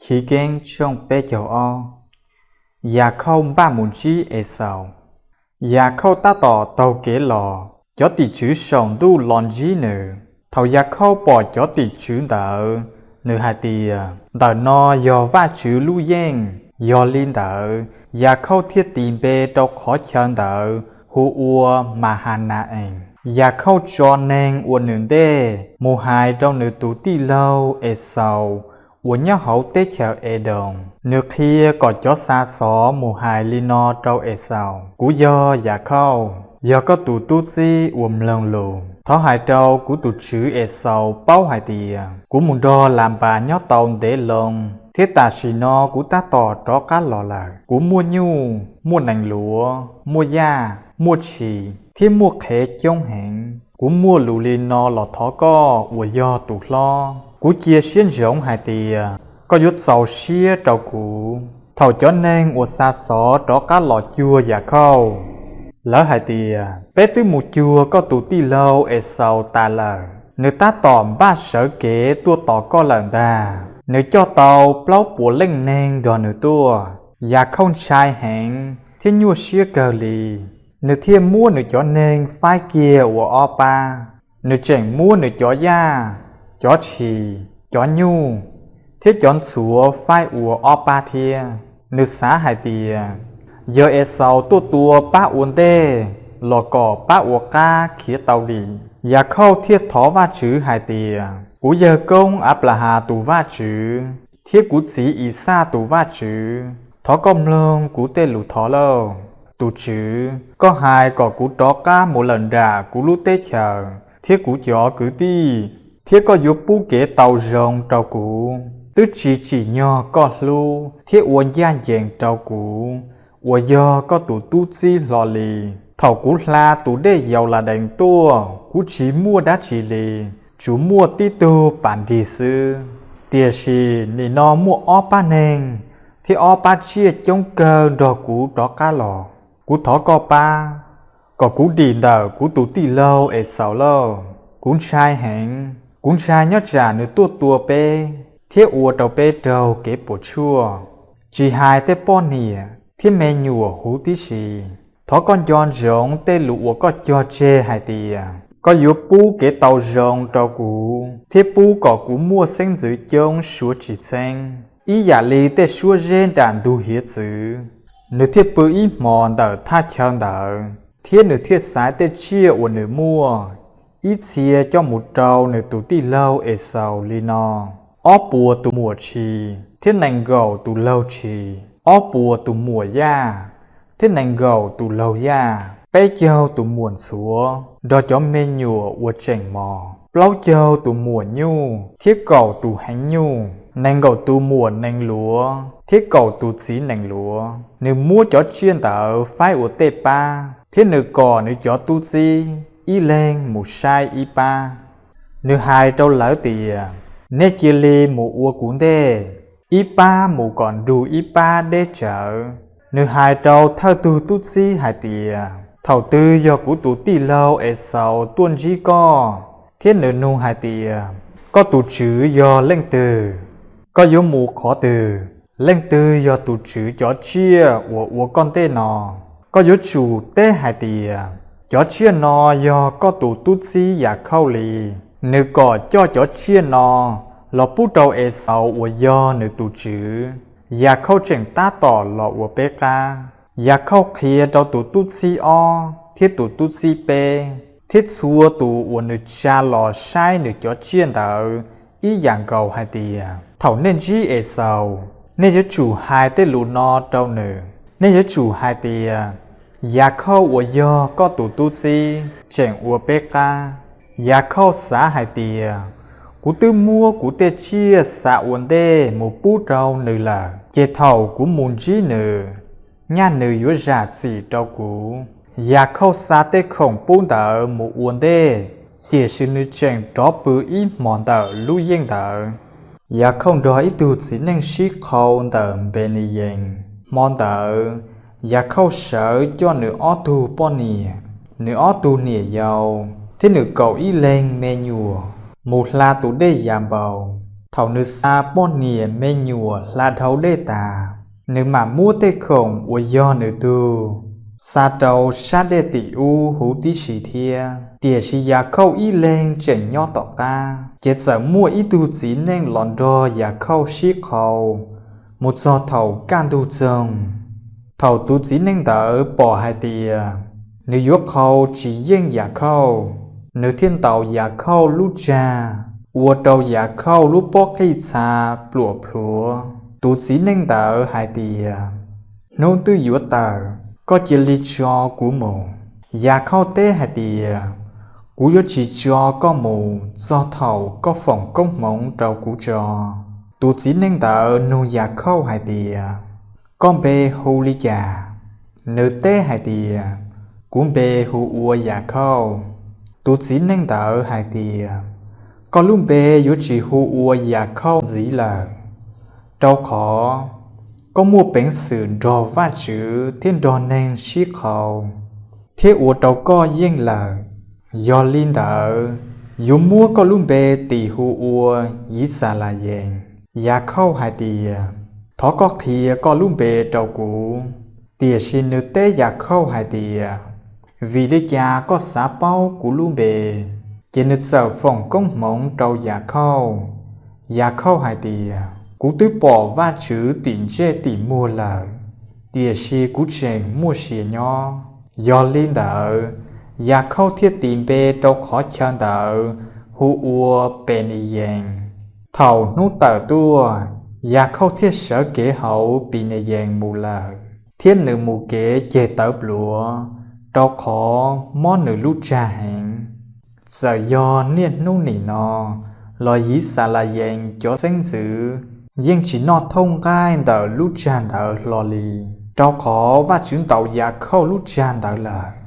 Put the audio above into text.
Chivkeeb tshooj peb caug ob. Yakhauj npaj mus ntsib Exaus. Yakhauj tab tom taug kev los, cov tim tswv saum ntuj los ntsib nws. Thaum Yakhauj pom cov tim tswv ntawd, nws hais tias, Ntawm no yog Vajtswv lub yeej. Yog li ntawd, Yakhauj thiaj tis npe rau qhov chaw ntawd hu ua Mahana-ees. Yakhauj tso neeg uas nws ntej mus hais rau nws tus tij laug Exaus uas nyob hauv teb chaws Edoos. Nws qhia kom cov xa xov mus hais li no rau Exaus: Kuv yog Yakhauj, yog koj tus tub txib uas mloog lus. Thov hais rau kuv tus tswv Exaus paub hais tias, kuv mus nrog Lanpas nyob tau ntev loo, thiab tam sim no kuv tab tom rov qab los lawm. Kuv muaj nyuj, muaj nees luav, muaj yaj, muaj tshis, thiab muaj qhev coob heev. Kuv muaj lus li no los thov koj uas yog tus hlob. Kuv cia siab ntsoov hais tias koj yuav txaus siab rau kuv. Thaum cov neeg uas xa xov rov qab los cuag Yakhauj, lawv hais tias, Peb twb mus cuag koj tus tij laug Exaus tas lawm. Nws tab tom npaj sawv kev tuaj tos koj lawm ntag. Nws coj tau plaub puas leej neeg nrog nws tuaj. Yakhauj ntshai heev thiab nyuaj siab kawg li. Nws thiaj muab nws cov neeg faib kiag ua ob pab. Nws tseem muab nws cov yaj, cov tshis, cov nyuj, thiab cov ntxhuav faib ua ob pab thiab. Nws xav hais tias, yog Exaus tuaj tua pab ua ntej los kom pab ua qab khiav tau dim. Yakhauj thiaj thov Vajtswv hais tias, Kuv yawg koob Anplahas tus Vajtswv thiab kuv txiv Ixaj tus Vajtswv, thov koj mloog kuv tej lus thov lauj. Tus Tswv, koj hais kom kuv rov qab mus lawm nram kuv lub teb chaws thiab kuv cov kwv tij, thiab koj yuav pub kev tau zoo rau kuv. Twb tsis tsim nyog koj hlub thiab ua ncaj ncees rau kuv uas yog koj tus tub txib hlo li. Thaum kuv hla tus dej Yauladees tuaj, kuv tsis muaj dab tsi li, tsuas muaj tib tug pas nrig xwb. Tiam sis nim no muaj ob pab neeg thiab ob pab tsiaj coob kawg nrog kuv rov qab los. Kuv thov koj pab, kom kuv dim ntawm kuv tus tij laug Exaus lauj. Kuv ntshai heev, kuv ntshai nyob tsam nws tuaj tua peb thiab ua rau peb raug kev puas tsuaj, tsis hais tej poj niam thiab me nyuam huv tib si. Thov koj nco ntsoov tej lus uas koj cog tseg hais tias, koj yuav pub kev tau zoo rau kuv thiab pub kom kuv muaj xeeb ntxwv coob suav tsis txheeb, ib yam li tej suab zeb nram ntug hiav txwv. Nws thiaj pw ib hmos ntawm thaj chaw ntawd, thiab nws thiaj xaiv tej tsiaj uas nws muaj ib txhia coj mus rau nws tus tij laug Exaus li no: ob puas tus muam tshis thiab nees nkaum tus laug tshis, ob puas tus muam yaj thiab nees nkaum tus laug yaj, peb caug tus muam ntxhuav nrog cov me nyuam uas tseem mos, plaub caug tus muam nyuj thiab kaum tus heev nyuj, nees nkaum tus muam nees luav thiab kaum tus txiv nees luav. Nws muab cov tsiaj ntawd faib ua tej pab, thiab nws kom nws cov tub txib ib leeg mus saib ib pab. Nws hais rau lawv tias, nej cia li mus ua kuv ntej, ib pab mus kom nrug ib pab deb tsawv. Nws hais rau thawj tug tub txib hais tias, thaum twg yog kuv tus tij laug Exaus tuaj ntsib koj thiab nws nug hais tias, koj tus tswv yog leej twg? Koj yuav mus qhov twg? Leej twg yog tus tswv cov tsiaj uas ua koj ntej no? Koj yuav tsum teb hais tias, cov tsiaj no yog koj tus tub txib Yakhauj li. Nws kom coj cov tsiaj no los pub rau Exaus uas yog nws tus tswv. Yakhauj tseem tab tom los ua peb qab. Yakhauj qhia rau tus tub txib ob thiab tus tub txib peb thiab txhua tus uas nws tsa los saib nws cov tsiaj ntawd ib yam nkaus hais tias, thaum nej ntsib Exaus, nej yuav tsum hais tej lus no rau nws. Nej yuav tsum hais tias, Yakhauj uas yog koj tus tub txib tseem ua peb qab. Yakhauj xav hais tias, kuv twb muab kuv tej tsiaj xa ua ntej mus pub rau nws lawm, ces thaum kuv mus ntsib nws, nyaj nws yuav zam txim rau kuv. Yakhauj xa tej khoom pub ntawd mus ua ntej, tiam sis nws tseem rov pw ib hmos ntawm lub yeej ntawd. Yakhauj nrog ib tug txiv neej sib qhau ntawm Npeneyees. Hmo ntawd, Yakhauj sawv coj nws ob tug poj niam, nws ob tug niam yau thiab nws kaum ib leeg me nyuam mus hla tus dej Yanpaus. Thaum nws xa poj niam me nyuam hla dhau dej tas, nws mam muab tej khoom uas yog nws tug xa rau sab dej tim ub huv tib si thiab. Tiam sis Yakhauj ib leeg tseem nyob tom qab, ces txawm muaj ib tug txiv neej los nrog Yakhauj sib qhau mus txog thaum kaj ntug txoog. Thaum tus txiv neej ntawd pom hais tias nws yuav qhau tsis yeej Yakhauj, nws thiaj ntaus Yakhauj lub tsag, ua rau Yakhauj lub pob qij txha pluam plhuav. Tus txiv neej ntawd hais tias, Hnub twb yuav tawm, koj cia li tso kuv mus. Yakhauj teb hais tias, Kuv yuav tsis tso koj mus txog thaum koj foom koob hmoov rau kuv tso. Tus txiv neej ntawd nug Yakhauj hais tias, Koj npe hu li cas? Nws teb hais tias, Kuv npe hu ua Yakhauj. Tus txiv neej ntawd hais tias, Koj lub npe yuav tsis hu ua Yakhauj ntxiv lawm, rau qhov koj muaj peev xwm nrog Vajtswv thiab nrog neeg sib qhau, thiab ua rau koj yeej lawm. Yog li ntawd, yuav muab koj lub npe tis hu ua Yixalayees. Yakhauj hais tias, Thov koj qhia koj lub npe rau kuv. Tiam sis nws teb Yakhauj hais tias, Vim li cas koj xav paub kuv lub npe? Ces nws txawm foom koob hmoov rau Yakhauj. Yakhauj hais tias, Kuv twb pom Vajtswv tim ntsej tim muag lawm, tiam sis kuv tseem muaj sia nyob. Yog li ntawd, Yakhauj thiaj tis npe rau qhov chaw ntawd hu ua Peniyees. Thaum hnub tawm tuaj, Yakhauj thiaj sawv kev hauv Piniyees mus lawm, thiab nws mus kev ceg tawv pluav, rau qhov mob nws lub tsag heev. Txawm yog niaj hnub nim no los Yixalayees cov xeeb ntxwv yeej tsis noj thooj nqaij ntawm lub tsag ntawd hlo li, rau qhov Vajtswv ntaus Yakhauj lub tsag ntawd lawm.